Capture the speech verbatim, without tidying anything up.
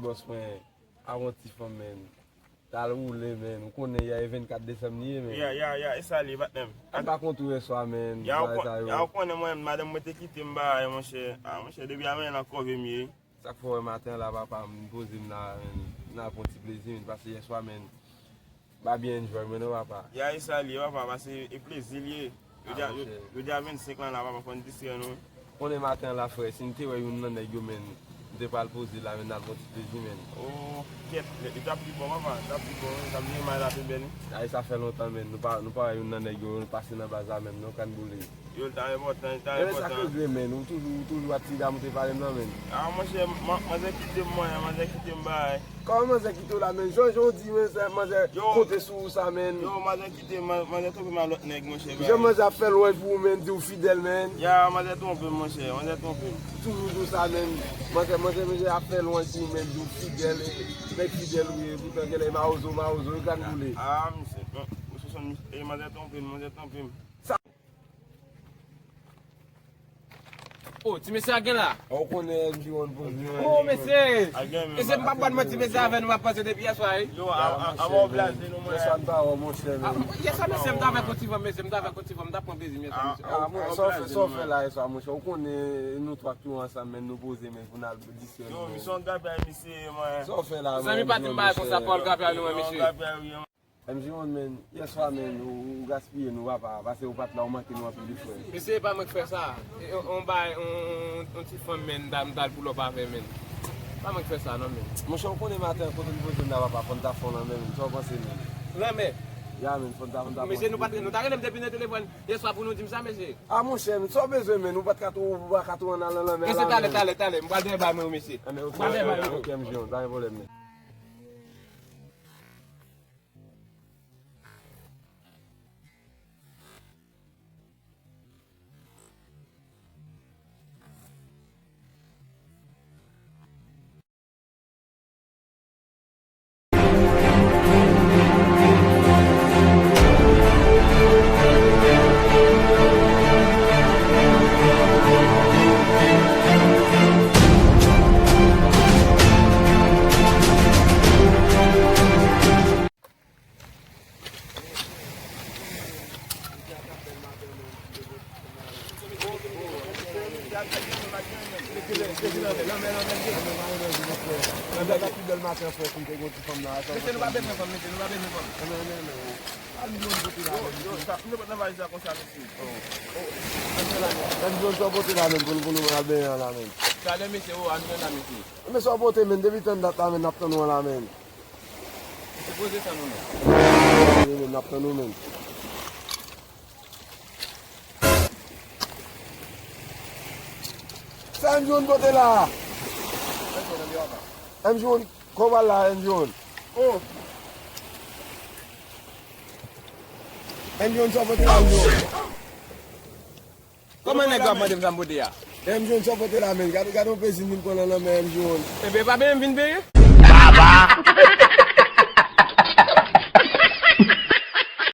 Bòs mwen, avè yon ti fanm, menn. T al woule, menn. Ou konnen yè e vennkat desanm li ye, menn. Ya, ya, ya, e sa li ye, patnè m. An pa kont ou yèswa, menn. Ya, ou konnen mwen, madanm mwen te kite m bagay, monchè. A, monchè, depi a menn nan kòve m ye. Sa k fè w wè maten an la, papa, m poze m la, menn. M nan pran ti plezi, menn, paske yèswa, menn, m pa byen enjoy mwen non, papa. Ya, e sa li ye, papa, paske e plezi li ye. Jodi a, jodi a vennsenk lan la, papa, fò n distrè nou. Konnen maten an la, frè, si n te wè youn nan nèg yo, menn, m te pral poze la, menn, n al pran ti plezi, menn. O, kèt, li t ap pi bon, papa, li t ap pi bon, wi, t ap vin mal la pi bèl, wi. Ay, sa fè lontan, menn, nou pa, nou pa wè youn nan nèg yo, nou pase nan baz la menm, non, kann boule. Yo, li t ap enpòtan, li t ap enpòtan. Ebyen, sa k regle, menn, ou toujou, ou toujou ak ti dam ou te pale m nan, menn. A, monchè, manzè kite m, mwen, manzè kite m, bay. Kòman manzè kite w la, menn? Jan, jan w di, menn, sa, manzè konte sou ou sa, menn. Yo, manzè kite m, manzè twonpe m ak lòt nèg, monchè, bay. Jan manzè ap fè lwanj pou ou, menn, di w fidèl, menn. Ya, manzè twonpe m, monchè, manzè twonpe m. Toujou di w sa, menn. Manzè, manzè, manzè ap fè lwanj pou ou, menn, di w fidèl, e, nèg fidèl ou ye, poutan genlè e mawozo, mawozo, e kann boule. A, misye, bon, misye, e, manzè twonpe m, manzè twonpe m. O, ti mesye a gen la. Ou konnen M J One pou mwen. O, mesye. Mesye, m p ap ba n manti, mesye, avè nou m ap pase depi yèswa, wi. Yo, a, a, a, bon, blaze nou, mwen. Yèswa n pa wè w, monchè, menn. Yèswa, mesye, m t avèk yon ti fanm, mesye, m t avèk yon ti fanm, m t ap pran plezi m yèswa, mesye. A, bon, sa w fè, sa w fè la yèswa, monchè? Ou konnen nou twa tou ansanm, menn, nou poze, menn, pou n al distrè nou, menn. Yo, misye, yon gabay, misye, mwen. Sa w fè la, menn? Zanmi pa di m bagay konsa, pa w al gabay nou, mesye. M J One, menn, yèswa, menn, ou, ou gaspiye nou, papa, paske ou pa t la, ou manke nou anpil wi, frè. Mesye, e pa mwen k fè sa. E, on, on bay, on, on, on ti fanm, menn, m t al, m t al pull up avè, menn. E pa mwen k fè sa, non, menn. Monchè, ou konnen maten, kote n poze m la, papa, fò n ta fè yon lanmè, menn. Sa w panse, menn? Lanmè? Ya, menn, fò n ta, fò n ta. Mesye, nou pa t, nou ta rele m depi nan telefòn yèswa pou nou di m sa, mesye. A, monchè, menn, sa w bezwen, menn? Ou pa t ka tou, ou pa ka tou ann al nan lanmè la, menn. Mesye, talè, talè, talè. M pral dèyè bay mwen, mesye. Enben, oke, oke, M J One, pa gen pwoblèm, menn. Mesye, nou pa bezwen fanm, mesye, nou pa bezwen fanm. Yo, yo, sa, nou pa nan valiz la konsa, mesye. Ann jwenn sa w pote la menm, pou nou, pou nou al benyen an la menm. Talè, mesye, o, ann jwenn la, mesye. Men sa w pote menm, depi tann dat la menm, n ap tann ou an la menm. Mesye, poze sa nou non. N ap tann ou menm. Sa M J One pote la. M J One, kòman la, M J One? Oh. M J One, sa w pote la, M J One? Kòman nèg yo ap mande m sa m pote a? M J One, sa w pote la, menn? Gade, gade yon pezi m vin pran nan lanmen M J One. Ebyen, pa benyen m vin benyen. Baba!